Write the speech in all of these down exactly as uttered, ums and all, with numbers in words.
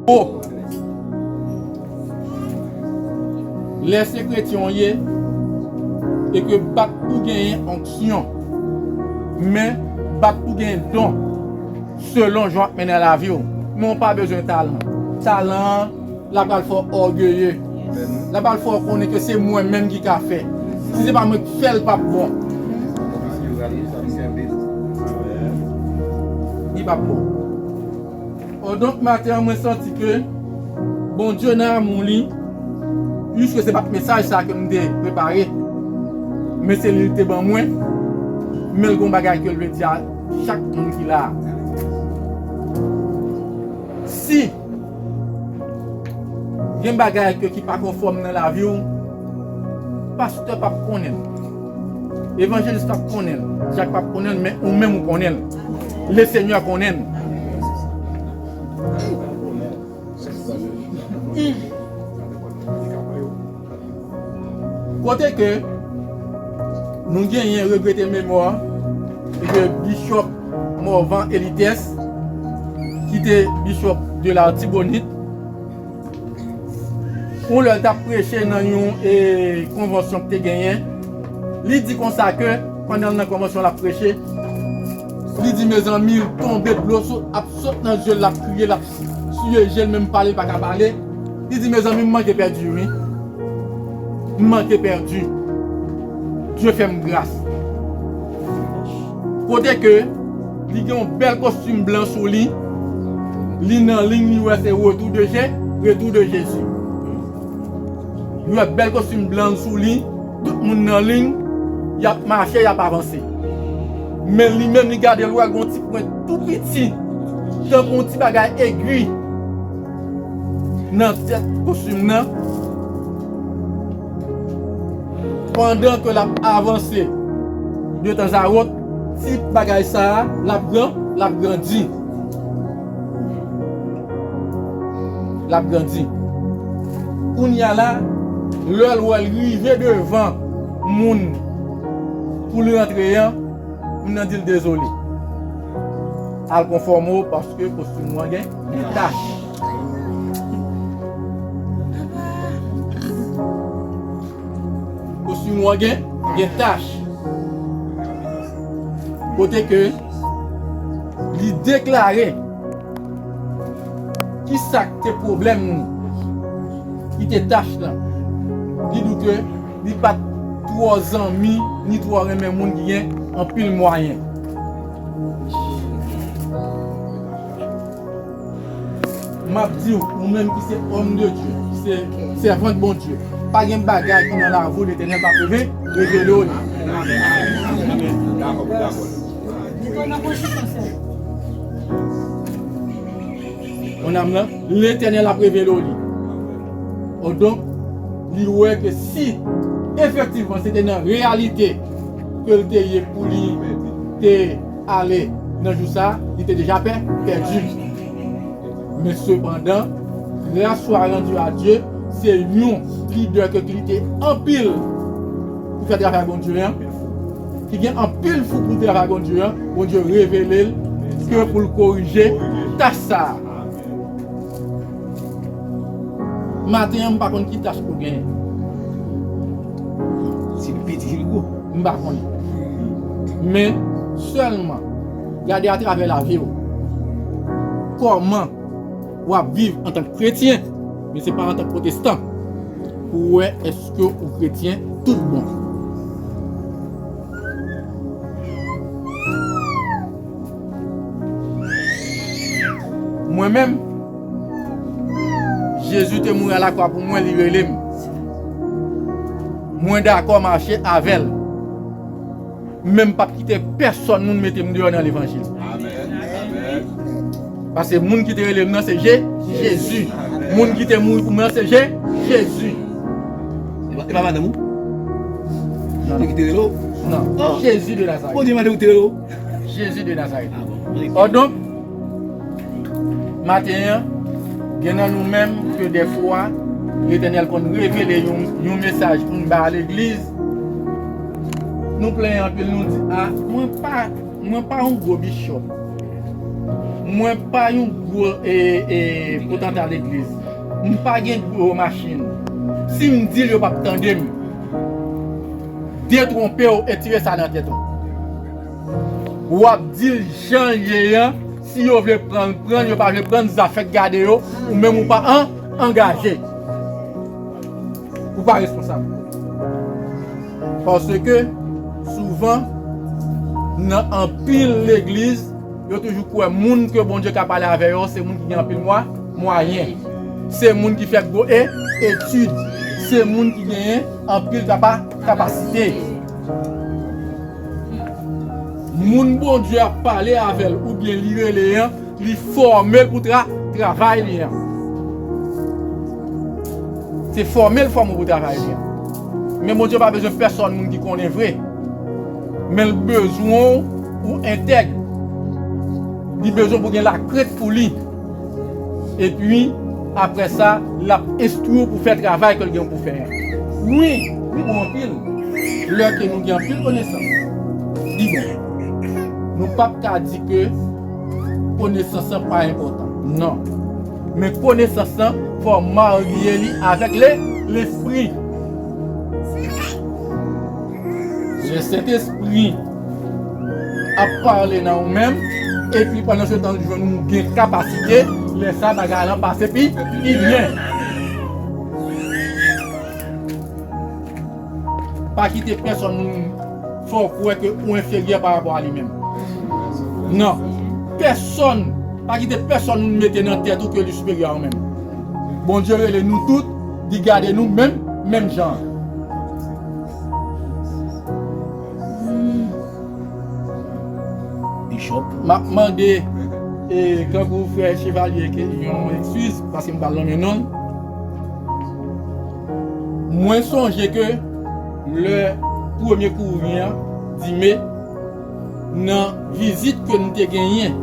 O. Lè se kretyen w ye, e ke bat pou genyen onksyon, men bat pou genyen don selon jan w ap mennen lavi w. Men w pa bezwen talan. Talan an, l ap al fè w ògeye. L ap al fè w konnen ke se mwen menm ki ka fè. Si se pa mwen k fè l, p ap bon. Li p ap bon. Odonk, maten an, mwen santi ke Bondye nan amou li, piske se pa t mesaj sa ke m te prepare, men se li l te ban mwen, men l gon bagay ke l vle di a chak moun ki la a. Si gen bagay ke ki pa konfòm nan lavi w, pastè p ap konnen l, evanjelis p ap konnen l, dyak p ap konnen l, men ou menm ou konnen l. Lesenyè konnen l. Kote ke nou genyen regrete memwa de Bishop Morvan Elites, ki te Bishop de l'Artibonite, yon lè l t ap preche nan yon, e, konvansyon ki te genyen, li di konsa ke pandan l nan konvansyon l ap preche, li di, mezanmi, l tonbe, dlo sot, ap sot nan zye l, l ap kriye, l ap siye je l, menm pale l pa ka pale. Li di, mezanmi, m manke pèdi, wi. M manke pèdi. Dye fè m gras. Kote ke li gen yon bèl kostim blan sou li, li nan liy, li wè se retour de Je-, retour de Jésus. Li wè bèl kostim blan sou li, tout moun nan liy, y ap mache, y ap avanse. Men li menm, li gade, l wè gon ti pwent tou piti, tankou yon ti bagay egwi nan tèt kostim nan. Pandan ke l ap avanse de tan a wòt, ti bagay sa a, l ap gran, l ap grandi. L ap grandi. Kounye a la, lè l wè l rive devan moun pou l rantre an, moun nan di l dezole. Al konfòme w paske kostim ou an gen, gen tach. Kostim ou an gen, gen tach. Kote ke li deklare kisa k te pwoblèm li, ki te tach lan. Li di w ke li pa t twò zanmi, ni twò renmen moun ki gen anpil mwayen. M ap di w, ou menm ki se òm de Dye, ki se sèvant Bondye, pa gen bagay ki nan lavi w Letènèl pa p reve-, revele w li. Mon âme lan, Letènèl ap revele w li. Odonk, li wè ke si efektivman se te nan reyalite ke l te ye pou li te ale nan jou sa a, li te deja pè-, pèdi. Men sepandan, grâce soit rendue à Dieu, se yon lidè ke li te anpil pou fè travay Bondye an, ki gen anpil fou pou travay Bondye an, Bondye revele l ke pou l korije tach sa a. Maten an, m pa konn ki tach ou genyen. Si l piti, si l gwo. M pa konnen. Men sèlman, gade atravè lavi w. Kòman w ap viv antank kretyen, men se pa antank pwotestan, pou w wè èske ou kretyen tout bon. Mwen menm, Jezi te mouri alakwa pou mwen, li rele m. Mwen dakò mache avè l. Men m p ap kite pèsonn moun mete m deyò nan levanjil. Amèn. Amèn. Paske moun ki te rele m nan se Je-, Jezi. Moun ki te mouri pou mwen nan se Je-, Jezi. E pa, e pa madanm ou? Non. Ki te rele w? Non. Oh. Jezi de Nazarèt. Bondye mande ou te rele w? Jezi de Nazarèt. Ah bon. Odonk, maten an, gen nan nou menm ke dèfwa Letènèl konn revele yon, yon mesaj pou n bay legliz. Nou plenyen anpil, nou di, a, mwen pa, mwen pa yon gwo bishop. Mwen pa yon gwo e, e, potanta legliz. M pa gen gwo machin. Si m di l, yo p ap tande m. Detwonpe w e tire sa nan tèt ou. W ap di l jan l ye an. Si yo vle pran l, pran l. Yo pa vle pran l, zafè k gade yo. Ou menm ou pa an, angaje. Ou pa responsab. Paske souvan, nan anpil legliz, yo toujou kwè moun ke Bondye ka pale avè yo, se moun ki gen anpil mwa, mwayen. Se moun ki fè gwo e, etid. Se moun ki genyen anpil kapa, kapasite. Moun Bondye ap pale avè l oubyen li rele an, li fòme l pou tra, travay li an. Se fòme l fòme w pou travay li an. Men Bondye pa bezwen pèsòn moun ki konnen vre. Men l bezwen w pou entèg. Li bezwen pou gen lakrent pou li. Epi, apre sa, l ap enstwi w pou fè travay ke l gen pou fè an. Wi, li bon anpil. Lè ke nou gen anpil konesans, li bon. Nou p ap ka di ke konesans lan pa enpòtan. Non. Men konesans lan, fò w marye li avèk le, lespri. Lè Sentespri ap pale nan ou menm, epi pandan se tan l jwenn ou gen kapasite, lè sa bagay lan pase pi, pi byen. Pa kite pèsòn moun fè w kwè ke ou enferyè pa rapò a li menm. Non. Pèsòn, pa kite pèsòn moun mete nan tèt ou ke li siperyè a ou menm. Bondye rele nou tout, li gade nou menm, menm jan. Bishop. M ap mande, e, kankou frè Chevalye ke yon eskiz, paske m pral nonmen non l. Mwen sonje ke lè premye kouri an, di me, nan vizit ke n te genyen,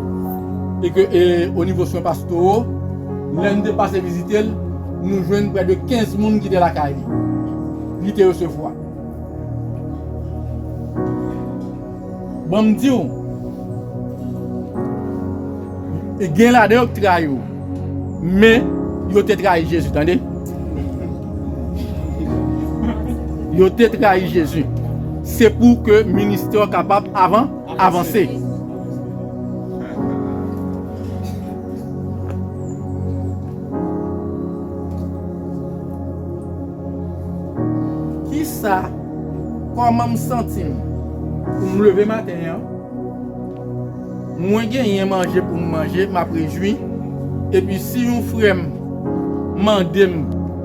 e ke, e, o nivo swen pastoro, lè n te pase vizite l, nou jwenn prè de kenz moun ki te lakay li. Li te resevwa. Ban m di w, gen ladan yo k trayi w, men yo te trayi Jezi, tande. Yo te trayi Jezi. Se pou ke ministè w kapab avan, avanse. Kisa, kòman m santi m pou m leve maten an? Mwen genyen manje pou m manje, m ap rejwi. Epi si yon frè m mande m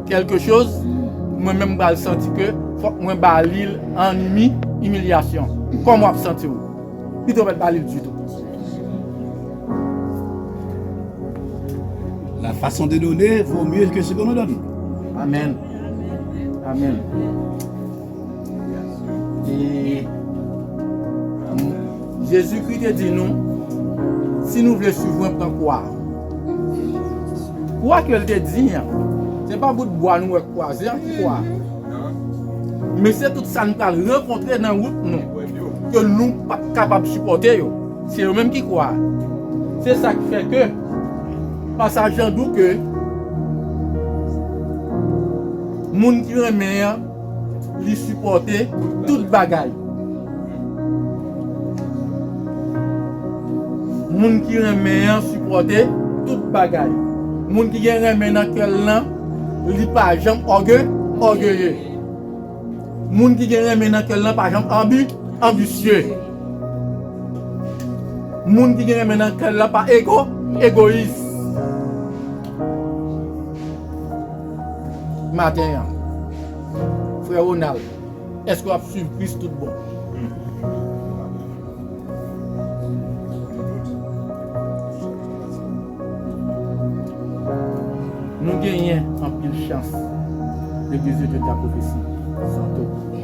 kèlke choz, mwen menm m pral santi ke fòk mwen ba li l an imi, imilyasyon. Kòman w ap santi w? Pito w pa t ba li l ditou. La façon de donner vaut mieux que ce que l'on donne. Amen. Amen. E, Jezikri te di nou, si nou vle suiv mwen, pran kwa. Kwa ke l te di an, se pa bout bwa nou wè kwaze an ki kwa. Men se tout sa n pral rankontre nan wout nou, ke nou p ap kapab sipòte yo. Se yo menm ki kwa. Se sa k fè ke pasaj lan di w ke moun ki renmen an, li sipòte tout bagay. Moun ki renmen an sipòte tout bagay. Moun ki gen renmen nan kè l lan, li pa janm òge, ògeye. Moun ki gen renmen nan kè l lan pa janm anbi, anbisye. Moun ki gen renmen nan kè l lan pa ego, egoyis. Maten an, frè Ronald, èske w ap suiv Kris tout bon? Nou genyen anpil chans legliz de Dieu de la Prophétie, Santo.